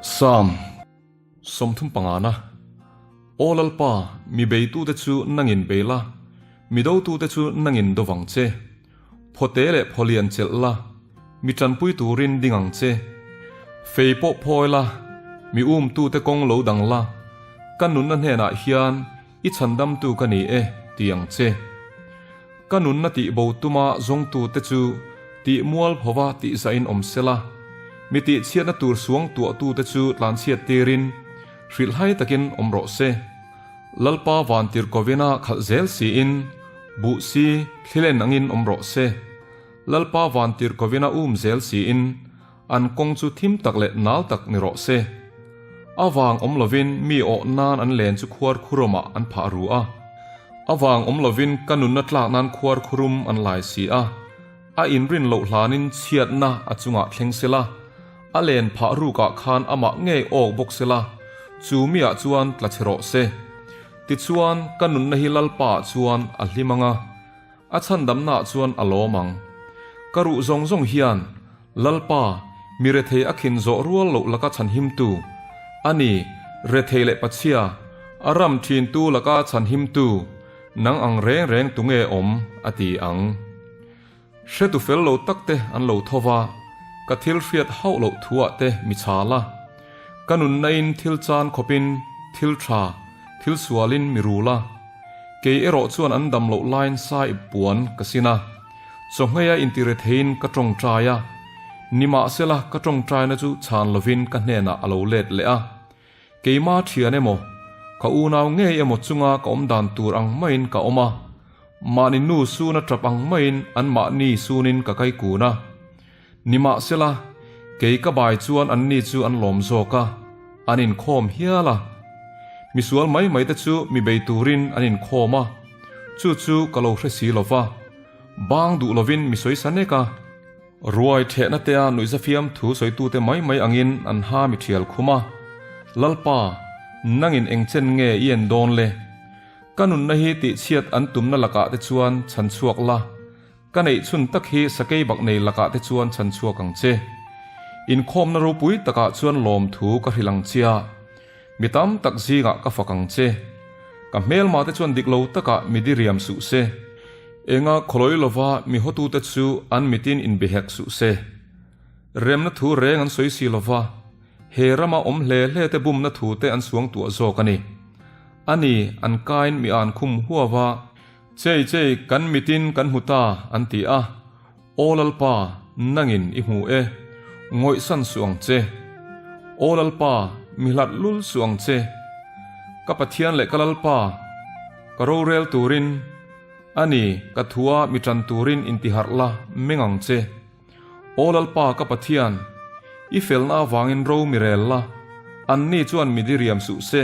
Psalm 35 Aw Lalpa, mi beitute chu nangin bei la, mi dotute chu nangin do vang che. Phawte leh phawlian chelh la, mi tanpui turin ding ang che. Fei pawh phawi la, mi umtute kawng lo dang la, ka nunna hnenah hian i chhandamtu ka ni e, ti ang che. Ka nunna tih bo tuma zawngtute chu tih mual phova tih zahin awm sela, mi tihchhiatna tur suang tuahtute chu tlanchhiat tirin hrilhhai takin awm rawh se. Lalpa vantirhkovina khalh zel siin buh si thlilen angin awm rawh se. Lalpa vantirhkovina um zel siin an kawng chu thim tak leh nal tak ni rawh se. A vang awm lovin mi awh nan an len chu khuar khurawmah an phah ru a. A vang awm lovin ka nunna tlak nan khuar khurum an lai si a. A inrin loh hlanin chhiatna a chungah thleng sela, a len phah rukah khan amah ngei awk bawk sela, chu miah chuan tla chhe rawh se. Tichuan, ka nunna hi Lalpa ah chuan a hlim ang a, a chhandamna ah chuan a lawm ang. Ka ruh zawng zawng hian, Lalpa, mi rethei a khin zawh rual loh laka chhanhimtu, a ni, rethei leh pachhia, a ram thintu laka chhanhimtu, Nang ang reng reng tunge awm? a ti ang. Hretu fel lo tak te an lo tho va, ka thil hriat hauh loh thuah te mi chhal a. Ka nunna-in thil chan khawpin thil tha, thil sualin mi rul a. Kei erawh chuan an dam loh laiin sai puan ka sin a. Chawhngheia intiretheiin ka tawngtai a. Nimahsela ka tawngtaina chu chhan lovin ka hnenah a lo let leh a. Keima thian emaw, ka unau ngei emaw chunga ka awm dan tur ang maiin ka awm a, mahni nu suna tap ang maiin an mahni sunin ka kai kun a. Nimahsela, kei ka bai chuan anni chu an lawm zawk a, an inkhawm hial a. Misual mai mai te chu mi bei turin an inkhawm a, chu chu ka lo hre si lo va, bang duh lovin mi sawi sa nek a. Ruai thehna tea nuihza fiam thu sawitute mai mai angin an ha mi thial khum a, Lalpa, nangin eng chen nge i en dawn le? Ka nunna hi tihchhiat an tumna lakah te chuan chhan chhuak la, ka neih chhun tak hi sakei bak nei lakah te chuan chhan chhuak ang che. Inkhawmna ropui takah chuan lawmthu ka hrilh ang chia, mi tam tak zingah ka fak ang che. Ka hmelma te chuan dik lo takah mi diriam suh se. Enga khawlawi lova mi hotute chu an mitin inbihek suh se. Remna thu reng an sawi si lova, he rama awm hle hle te bumna thu te an suang tuah zawk a ni. A ni, an kain mi an khum huava, Chei chei, kan mitin kan hmu ta, an ti a. Aw Lalpa, nangin i hmu e, ngawihsan suh ang che. Aw Lalpa, mi hlat lul suh ang che. Ka Pathian leh ka Lalpa, ka rorel turin, A ni, ka thua mi ṭan turin intiharh la, meng ang che. Aw Lalpa ka Pathian, i felna avangin ro mi rel la, anni chuan mi diriam suh se.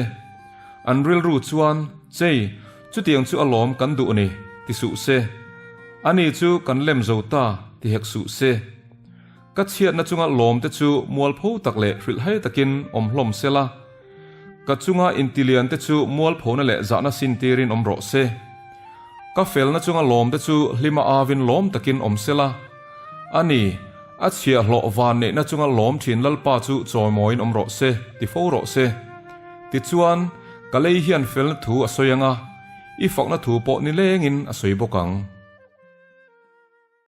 An rilru chuan, Chei, chutiang chu alawm kan duh ni, ti suh se. Ani chu kan lem zo ta, ti hek suh se. Ka chhiatna chunga lawmte chu mualpho tak leh hrilhhai takin awm hlawm se la. Ka chunga intiliante chu mualphona leh zahna sintirin awm rawh se. Ka felna chunga lawmte chu hlima avin lawm takin awm se la. A ni, a chhiahhlawh van neihna chunga lawm thin Lalpa chu chawimawiin awm rawh se, ti fo rawh se. Tichuan, ka lei hian felna thu a sawi ang a, i fakna thu pawh nilengin a sawi bawk ang.